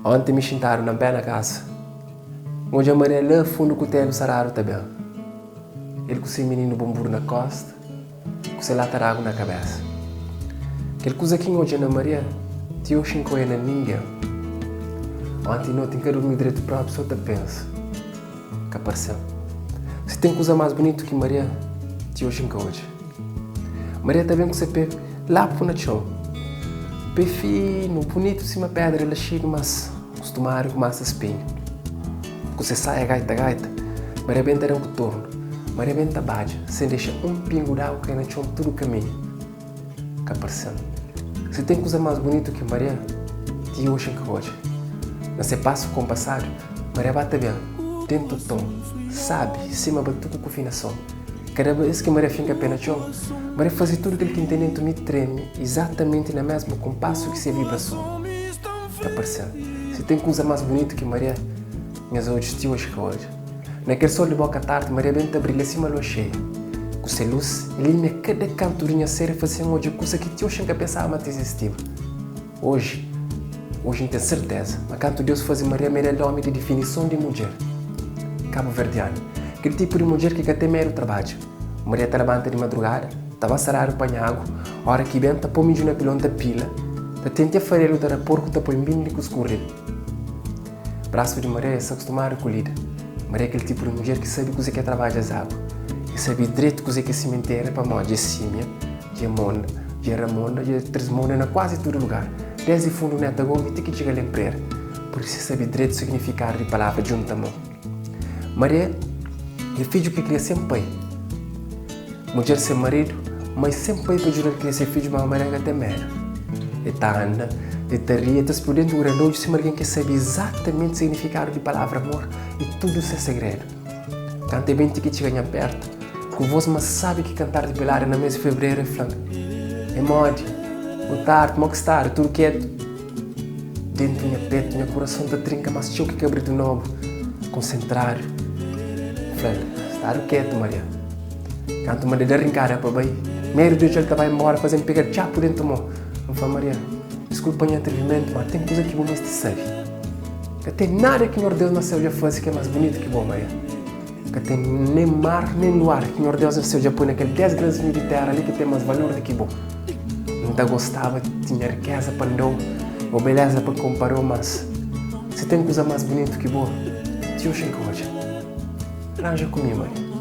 Onti mi xintadu na pé na kasa, N odja Maria la fundu kutelu saradu ta ben. El ku se mininu bonbudu na kosta, ku se lata d'agu na kabesa. Kel kuza ki N odja na Maria, ti oxi N ka oia na ningen. Onti noti N ka durmi dretu propi so ta pensa. Ka parse-m. Si ten kuza más bunitu ki Maria, ti oxi N ka odja. Maria ta ben ku se pé lapu na txon. Pé finu, bunitu sima pédra laxidu, mas kustumadu ku masa spinhu. Ku se saia gaita-gaita, Maria ben ta da-m ku tornu. Maria ben ta badja, sen dexa un pingu d'agu kai na txon tudu kaminhu. Ka parse-m. Si ten kuza más bunitu ki Maria, ti oxi N ka odja. Na se pasu konpasadu, Maria ba ta ben, dentu ton, sabi, sima batuku ku finason. Kada bes ki Maria finka pe na txon, Maria faze tudu kel ki N ten dentu mi treme izatamenti na mesmu konpasu ki se vibrason. Ta parse-m, si ten kuza más bunitu ki Maria, nhas odjus ti oxi ka odja. Na kel sol di boka tardi, Maria ben ta brilha sima lua xeia. Ku se lus, el ilumia kada kantu di nha ser i faze-m odja kuza ki ti oxi N ka pensaba ma ta izistiba. Oji, oji N ten serteza ma kantu Deus faze Maria ma el é lomi di difinison di mudjer kabuverdianu. Kel tipu di mudjer ki ka ten medu trabadja. Maria ta labanta di madrugada, ta ba saradu panha agu, ora ki ben ta po midju na pilon ta pila, ta tentia farelu ta da porku ta poi mbindi ku skurril. Brasu di Maria sta kustumadu ku lida. Maria é kel tipu di mudjer ki sabe kuzê ki é trabadja azagu. El sabe dretu kuzê ki é simentera pamodi dja é símia, dja é monda, dja é ramonda, dja é trismonda na kuazi tudu lugar, desdi fundu Neta Gomi ti ki txiga Lemprera. Pur isu el sabe dretu signifikadu di palavra djunta mon. Maria é fidju ki kria sen pai. Mudjer sen maridu, mai sen pai pa djuda-l kria se fidju, má Maria ka ten medu. El ta anda, el ta ri, el ta spludi dentu ku grandi odju sima algen ki sabe izatamenti signifikadu di palavra amor i tudu se segredu. Kantu el ben ti ki txiga nha pértu, ku vós más sábi ki kantar di pelada na mês di febreru, el fla-m, É modi? Bo tardi, mo ki stadu? Tudu ketu? Dentu nha petu, nha kurason ta trinka más txeu ki kabritu nobu. Konsentradu, N fla-l, Stadu ketu, Maria. Kantu Maria da rinkada pa bai, medu di odja-l ta bai nbóra faze-m pega txapu dentu mô. N fla, Maria, diskulpa nha atrevimentu, má ten kuza ki bu meste sabe. Ka ten nada ki Nhor Deus na séu dja faze ki é más bunitu ki bo, Maria. Ka ten nen mar nen luar ki Nhor Deus na séu dja poi na kel des granzinhu di téra li ki ten más valor di ki bo. N ta gostaba di nha rikéza pa N da-u, bo beleza pa N konpara-u, mas si ten kuza más bunitu ki bo, ti oxi N ka odja. Ranja ku mi, Maria.